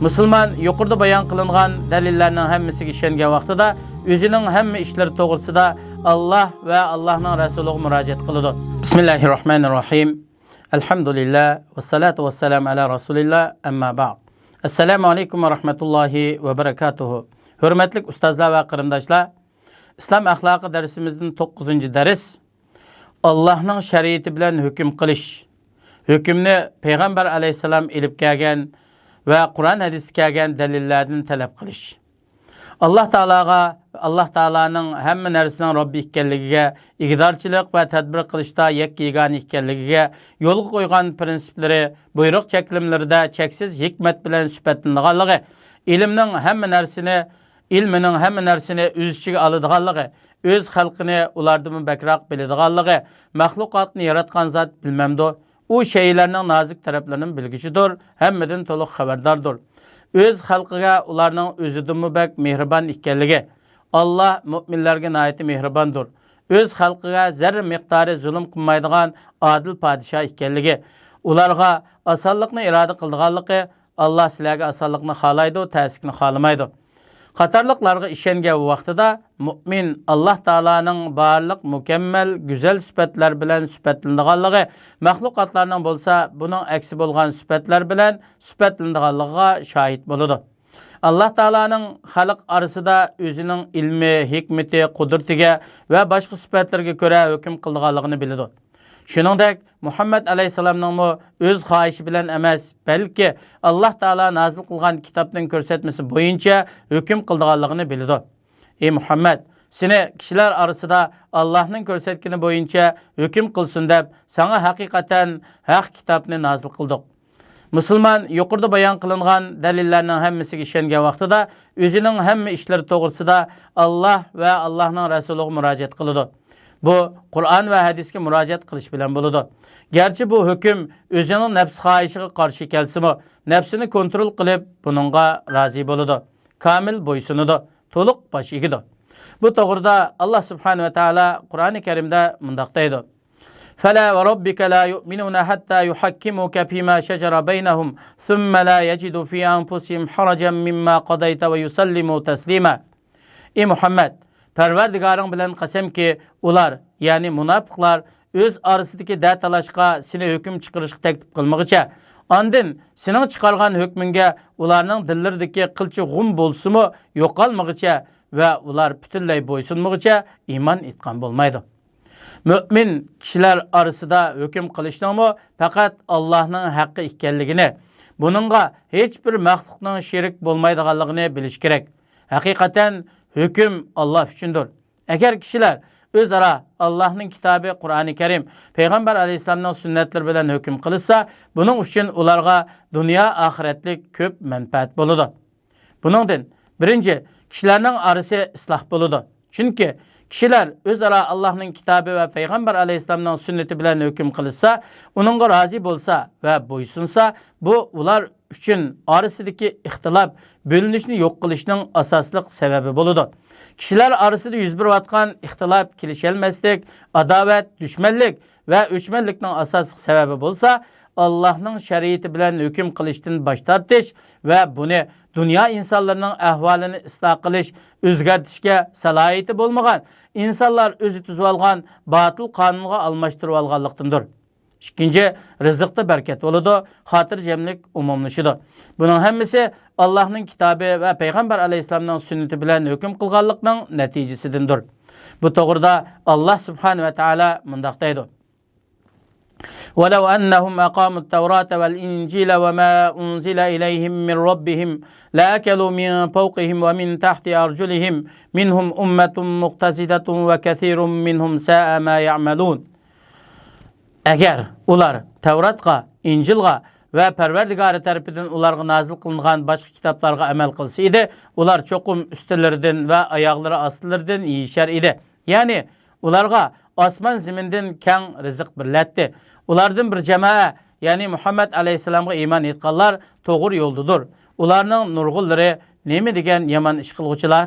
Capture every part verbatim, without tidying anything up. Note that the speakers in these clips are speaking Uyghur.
مۇسۇلمان يۇقىرىدا بايان قىلىنغان دەلىللەرنىڭ ھەممىسىگە ئىشەنگەن ۋاقتىدا ئۆزىنىڭ ھەممە ئىشلىرى توغرىسىدا ئاللاھ ۋە ئاللاھنىڭ رەسۇلىغا مۇراجىئەت قىلىدۇ. بىسمىللاھىر راھمانىر راھىم. ئەلھەمدۇلىللاھ، ۋەسسالاتۇ ۋەسسالامۇ ئەلا رەسۇلىللاھ، ئەمما بەئد. ئەسسالامۇ ئەلەيكۇم ۋە راھمەتۇللاھى ۋە بەرەكاتۇھۇ. ھۆرمەتلىك ئۇستازلار ۋە قېرىنداشلار، ئىسلام ئەخلاقى دەرسىمىزدىن توققۇزىنچى دەرس، ئاللاھنىڭ شەرىئىتى بىلەن ھۆكۈم قىلىش. ھۆكۈمنى پەيغەمبەر ئەلەيھىسسالام ئېلىپ كەلگەن ۋە قۇرئان ھەدىستە كەلگەن دەلىللەردىن تەلەپ قىلىش. ئاللاھ تائالاغا، ئاللاھ تائالانىڭ ھەممە نەرسىنىڭ رەببى ئىكەنلىكىگە، ئىگىدارچىلىق ۋە تەدبىر قىلىشتا يەككە يېگانە ئىكەنلىكىگە، يولغا قويغان پىرىنسىپلىرى، بۇيرۇق چەكلىمىلىرىدە چەكسىز ھېكمەت بىلەن سۈپەتلىنىدىغانلىقى، ئىلىمنىڭ ھەممە نەرسىنى، ئىلمىنىڭ ھەممە نەرسىنى ئۆز ئىچىگە ئالىدىغانلىقى، ئۆز خەلقىنى ئۇلاردىنمۇ بەكرەك بىلىدىغانلىقى، مەخلۇقاتنى ياراتقان زات بىلمەمدۇ؟ ئۇ شەيئىلەرنىڭ نازۇك تەرەپلىرىنىمۇ بىلگۈچىدۇر، ھەممىدىن تولۇق خەۋەرداردۇر. ئۆز خەلقىگە ئۇلارنىڭ ئۆزىدىنمۇ بەك مېھرىبان ئىكەنلىكى. ئاللاھ مۆمىنلەرگە ناھايىتى مېھرىباندۇر. ئۆز خەلقىگە زەررە مىقدارى زۇلۇم قىلمايدىغان ئادىل پادىشاھ ئىكەنلىكى. ئۇلارغا ئاسانلىقنى ئىرادە قىلىدىغانلىقى، ئاللاھ سىلەرگە ئاسانلىقنى خالايدۇ، تەسلىكنى خالىمايدۇ. قاتارلىقلارغا ئىشەنگەن ۋاقتىدا مۆمىن ئاللاھ تائالانىڭ بارلىق مۇكەممەل، گۈزەل سۈپەتلەر بىلەن سۈپەتلىنىدىغانلىقى، مەخلۇقاتلارنىڭ بولسا بۇنىڭ ئەكسى بولغان سۈپەتلەر بىلەن سۈپەتلىنىدىغانلىقىغا شاھىت بولىدۇ. ئاللاھ تائالانىڭ خەلق ئارىسىدا ئۆزىنىڭ ئىلمى، ھېكمىتى، قۇدرىتىگە ۋە باشقا سۈپەتلىرىگە كۆرە ھۆكۈم قىلىدىغانلىقىنى بىلىدۇ. شۇنىڭدەك، مۇھەممەد ئەلەيھىسسالامنىڭمۇ ئۆز خاھىشى بىلەن ئەمەس، بەلكى ئاللاھ تائالا نازىل قىلغان كىتابنىڭ كۆرسەتمىسى بويىچە ھۆكۈم قىلىدىغانلىقىنى بىلىدۇ. ئى مۇھەممەد، سېنى كىشىلەر ئارىسىدا ئاللاھنىڭ كۆرسەتكىنى بويىچە ھۆكۈم قىلسۇن دەپ، ساڭا ھەقىقەتەن ھەق كىتابنى نازىل قىلدۇق. مۇسۇلمان يۇقىرىدا بايان قىلىنغان دەلىللەرنىڭ ھەممىسىگە ئىشەنگەن ۋاقتىدا ئۆزىنىڭ ھەممە ئىشلىرى توغرىسىدا ئاللاھ ۋە ئاللاھنىڭ رەسۇلىغا مۇراجىئەت قىلىدۇ. بۇ قۇرئان ۋە ھەدىسكە مۇراجىئەت قىلىش بىلەن بولىدۇ. گەرچە بۇ ھۆكۈم ئۆزىنىڭ نەپس خاھىشىغا قارشى كەلسىمۇ، نەپسىنى كونترول قىلىپ، بۇنىڭغا رازى بولىدۇ. كامىل بويسۇنىدۇ. تولۇق باش ئېگىدۇ. بۇ توغرىدا ئاللاھ سۇبھانەھۇ ۋە تائالا قۇرئانى كەرىمدە مۇنداق دەيدۇ: فلا وربك لا يؤمنون حتى يحكموك فيما شجر بينهم ثم لا يجدوا في أنفسهم حرجا مما قضيت ويسلموا تسليما. ئى مۇھەممەد، پەرۋەردىگارىڭ بىلەن قەسەمكى، ئۇلار، يەنى مۇناپىقلار، ئۆز ئارىسىدىكى دە تالاشقا سېنى ھۆكۈم چىقىرىشقا تەكلىپ قىلمىغىچە، ئاندىن سېنىڭ چىقارغان ھۆكمۈڭگە ئۇلارنىڭ دىللىرىدىكى قىلچە غۇم بولسىمۇ يوقالمىغىچە ۋە ئۇلار پۈتۈنلەي بويسۇنمىغۇچە ئىمان ئېيتقان بولمايدۇ. مۆمىن كىشىلەر ئارىسىدا ھۆكۈم قىلىشنىڭمۇ پەقەت ئاللاھنىڭ ھەققى ئىكەنلىكىنى، بۇنىڭغا ھېچبىر مەخلۇقنىڭ شېرىك بولمايدىغانلىقىنى بىلىش كېرەك. ھەقىقەتەن ھۆكۈم ئاللاھ ئۈچۈندۇر. ئەگەر كىشىلەر ئۆزئارا ئاللاھنىڭ كىتابى قۇرئانى كەرىم، پەيغەمبەر ئەلەيھىسسالامنىڭ سۈننەتلىرى بىلەن ھۆكۈم قىلىشسا، بۇنىڭ ئۈچۈن ئۇلارغا دۇنيا ئاخىرەتلىك كۆپ مەنپەئەت بولىدۇ. بۇنىڭدىن، بىرىنچى، كىشىلەرنىڭ ئارىسى ئىسلاھ بولىدۇ. چۈنكى كىشىلەر ئۆزئارا ئاللاھنىڭ كىتابى ۋە پەيغەمبەر ئەلەيھىسسالامنىڭ سۈننىتى بىلەن ھۆكۈم قىلىشسا، ئۇنىڭغا رازى بولسا ۋە بويسۇنسا، بۇ ئۇلار ئۈچۈن ئارىسىدىكى ئىختىلاپ، بۆلۈنۈشنى يوق قىلىشنىڭ ئاساسلىق سەۋەبى بولىدۇ. كىشىلەر ئارىسىدا يۈز بېرىۋاتقان ئىختىلاپ، كېلىشەلمەسلىك، ئاداۋەت، دۈشمەنلىك ۋە ئۆچمەنلىكنىڭ ئاساسلىق سەۋەبى بولسا، ئاللاھنىڭ شەرىئىتى بىلەن ھۆكۈم قىلىشتىن باش تارتىش ۋە بۇنى دۇنيا ئىنسانلىرىنىڭ ئەھۋالىنى ئىسلاھ قىلىش، ئۆزگەرتىشكە سالاھىيىتى بولمىغان ئىنسانلار ئۆزى تۈزۈۋالغان باتىل قانۇنغا ئالماشتۇرۇۋالغانلىقتىندۇر. ئىككىنچى، رىزىقتا بەرىكەت بولىدۇ، خاتىرجەملىك ئومۇملىشىدۇ. بۇنىڭ ھەممىسى ئاللاھنىڭ كىتابى ۋە پەيغەمبەر ئەلەيھىسسالامنىڭ سۈننىتى بىلەن ھۆكۈم قىلغانلىقنىڭ نەتىجىسىدىندۇر. بۇ توغرىدا ئاللاھ سۇبھانەھۇ ۋە تائالا مۇنداق دەيدۇ: ولو أنهم أقاموا التوراة والإنجيل وما أنزل إليهم من ربهم لأكلوا من فوقهم ومن تحت أرجلهم منهم أمة مقتصدة وكثير منهم ساء ما يعملون. ئەگەر ئۇلار تەۋراتقا، ئىنجىلغا ۋە پەرۋەردىگارى تەرىپىدىن ئۇلارغا نازىل قىلىنغان باشقا كىتابلارغا ئەمەل قىلسا ئىدى، ئۇلار چوقۇم ئۈستىلىرىدىن ۋە ئاياغلىرى ئاستىلىرىدىن يېيىشەر ئىدى. يەنى ئۇلارغا ئاسمان-زېمىندىن كەڭ رىزىق بېرىلەتتى. ئۇلاردىن بىر جامائە، يەنى مۇھەممەد ئەلەيھىسسالامغا ئىمان ئېيتقانلار توغرا يولدىدۇر. ئۇلارنىڭ نۇرغۇنلىرى نېمە دېگەن يامان ئىش قىلغۇچىلار!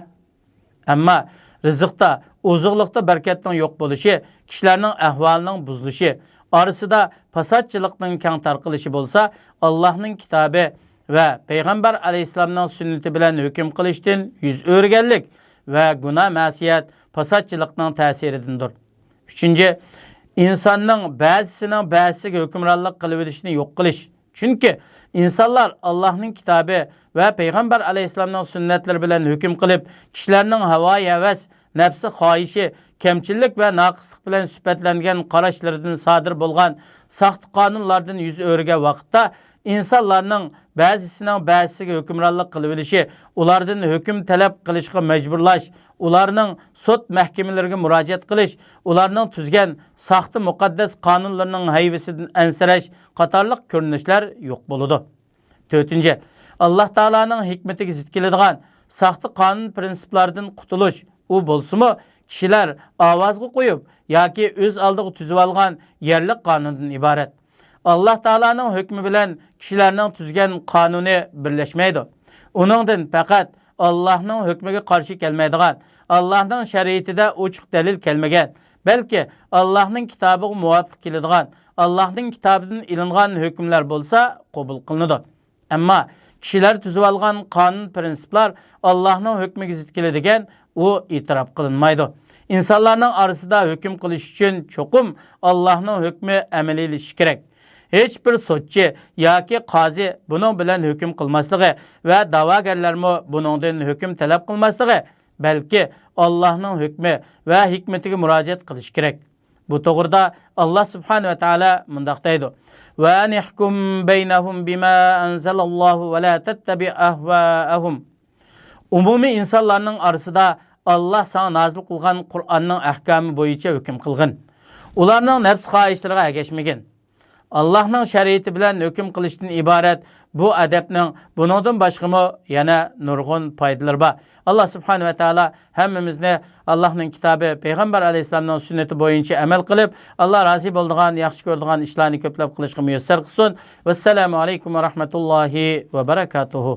ئەمما رىزىقتا، ئوزۇقلۇقتا بەرىكەتنىڭ يوق بولۇشى، كىشىلەرنىڭ ئەھۋالىنىڭ بۇزۇلۇشى، ئارىسىدا پاساتچىلىقنىڭ كەڭ تارقىلىشى بولسا، ئاللاھنىڭ كىتابى ۋە پەيغەمبەر ئەلەيھىسسالامنىڭ سۈننىتى بىلەن ھۆكۈم قىلىشتىن يۈز ئۆرۈگەنلىك ۋە گۇناھ-مەسىيەت، پاساتچىلىقنىڭ تەسىرىدىندۇر. ئۈچىنچى، ئىنساننىڭ بەزىسىنىڭ بەزىسىگە ھۆكۈمرانلىق قىلىۋېلىشىنى يوق قىلىش. چۈنكى ئىنسانلار ئاللاھنىڭ كىتابى ۋە پەيغەمبەر ئەلەيھىسسالامنىڭ سۈننەتلىرى بىلەن ھۆكۈم قىلىپ، كىشىلەرنىڭ ھاۋايى ھەۋەس، نەپسى خاھىشى، كەمچىللىك ۋە ناقىسلىق بىلەن سۈپەتلەنگەن قاراشلىرىدىن سادىر بولغان ساختا قانۇنلاردىن يۈز ئۆرۈگەن ۋاقىتتا، ئىنسانلارنىڭ بەزىسىنىڭ بەزىسىگە ھۆكۈمرانلىق قىلىۋېلىشى، ئۇلاردىن ھۆكۈم تەلەپ قىلىشقا مەجبۇرلاش، ئۇلارنىڭ سوت مەھكىمىلىرىگە مۇراجىئەت قىلىش، ئۇلارنىڭ تۈزگەن ساختا مۇقەددەس قانۇنلىرىنىڭ ھەيۋىسىدىن ئەنسىرەش قاتارلىق كۆرۈنۈشلەر يوق بولىدۇ. تۆتىنچى، ئاللاھ تائالانىڭ ھېكمىتىگە زىت كېلىدىغان ساختا قانۇن پرىنسىپلاردىن قۇتۇلۇش، ئۇ بولسىمۇ كىشىلەر ئاۋازغا قويۇپ ياكى ئۆز ئالدىغا تۈزۈۋالغان يەرلىك قانۇندىن ئىبارەت. ئاللاھ تائالانىڭ ھۆكمى بىلەن كىشىلەرنىڭ تۈزگەن قانۇنى بىرلەشمەيدۇ. ئۇنىڭدىن پەقەت ئاللاھنىڭ ھۆكمىگە قارشى كەلمەيدىغان، ئاللاھنىڭ شەرىئىتىدە ئوچۇق دەلىل كەلمىگەن، بەلكى ئاللاھنىڭ كىتابىغا مۇۋاپىق كېلىدىغان، ئاللاھنىڭ كىتابىدىن ئېلىنغان ھۆكۈملەر بولسا قوبۇل قىلىنىدۇ. ئەمما كىشىلەر تۈزۈۋالغان قانۇن پرىنسىپلار ئاللاھنىڭ ھۆكمىگە زىت كېلىدىكەن، ئۇ ئېتىراپ قىلىنمايدۇ. ئىنسانلارنىڭ ئارىسىدا ھۆكۈم قىلىش ئۈچۈن چوقۇم ئاللاھنىڭ ھۆكمى ئەمەلىيلىشىشى كېرەك. ھېچ بىر سوتچى ياكى قازى بۇنىڭ بىلەن ھۆكۈم قىلماسلىقى ۋە دەۋاگەرلەرمۇ بۇنىڭدىن ھۆكۈم تەلەپ قىلماسلىقى، بەلكى ئاللاھنىڭ ھۆكمى ۋە ھېكمىتىگە مۇراجىئەت قىلىشى كېرەك. بۇ توغرىدا ئاللاھ سۇبھانەھۇ ۋە تائالا مۇنداق دەيدۇ: «ۋە ئەنىھكۇم بەينەھۇم بىما ئەنزەلەللاھۇ ۋە لا تەتتەبىئ ئەھۋائەھۇم.» ئومۇمىي ئىنسانلارنىڭ ئارىسىدا ئاللاھ ساڭا نازىل قىلغان قۇرئاننىڭ ئەھكامى بويىچە ھۆكۈم قىلغىن. ئۇلارنىڭ نەپس خاھىشلىرىغا ئەگەشمىگىن. ئاللاھنىڭ شەرىئىتى بىلەن ھۆكۈم قىلىشتىن ئىبارەت بۇ ئەدەپنىڭ بۇنىڭدىن باشقىمۇ يەنە نۇرغۇن پايدىلىرى بار. ئاللاھ سۇبھانەھۇ ۋە تائالا ھەممىمىزنى ئاللاھنىڭ كىتابى، پەيغەمبەر ئەلەيھىسسالامنىڭ سۈننىتى بويىچە ئەمەل قىلىپ، ئاللاھ رازى بولىدىغان، ياخشى كۆرىدىغان ئىشلارنى كۆپلەپ قىلىشقا مۇيەسسەر قىلسۇن. ۋەسسالامۇ ئەلەيكۇم ۋە رەھمەتۇللاھى ۋە بەرەكاتۇھۇ.